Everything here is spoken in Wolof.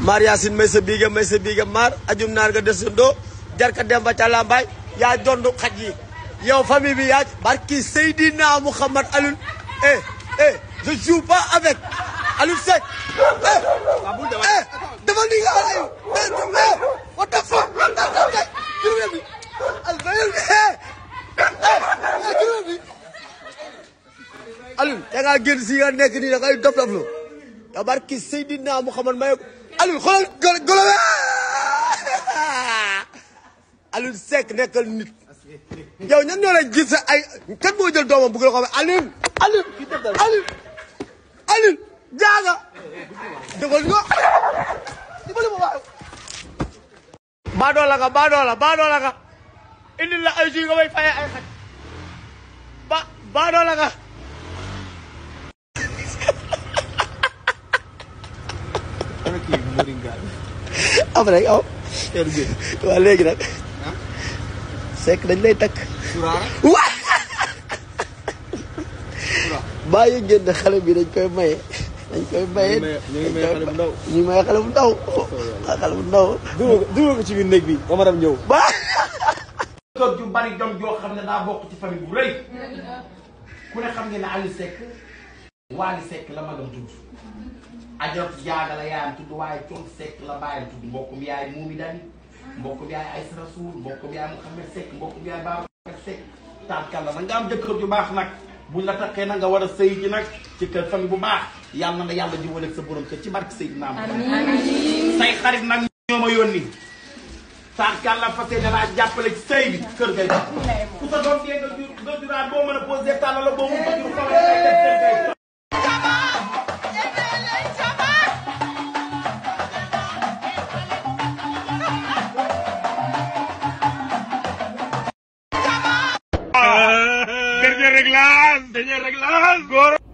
Mar Yacine may sa biiga Mar ajum naar nga desandoo jarka Demba ca Lambaay yaa dondu xaj yi yow famille bi yaa barki Seydina Mouhamad Alioune je joue pas avec Alioune Seck dama ni nga ayu what the fuck Alioune da ngaa génn si nga nekk nii da ngay dof-doflu da barki Seydina Mouhamad may Alioune xoolal golo Alioune Seck nekkal nit yow ñan ñoo lay gis ay kan moo jël doomam bëgg la ko Alioune jaaga defal nga dimbali ma waaw baadoola nga indil la ay jus nga may faye ay xaj baadoola nga après yow waaw léegi nag Seck dañ lay takk waa bàyyi ngeen ne xale bi dañ koy maye ñu maye xale bu ndaw dugal ko ci biir néeg bi ba ma dem ñëw ba toog ju bari jom joo xam ne daa bokk ci famille bu rëy ku ne xam ngeen ne Aliou Seck Wally Seck la magam tudd Ajaratu Jaaga la yaayam tudd waaye Thione Seck la baayam tudd mbokkum yaay Moumi Dani mbokkum yaay Aïssa Rasoul mbokkum yaay Mouhamed Seck mbokkum yaay Babacar Seck tànkal la na nga am jëkkër ju baax nag buñ la takkee na nga war a sëy ji nag ci kër famille bu baax yàlla na yàlla jiwaleeg sa borom kër ci barke Seydina Muhammad say xarit nag ñoo ma yónni tànkal la fas yéene laa jàppale ci sëy bi kër gay ku sa doom dee nga juraat boo mën a posé tànn la boo mu ko jur xaw a dernier réglage, goro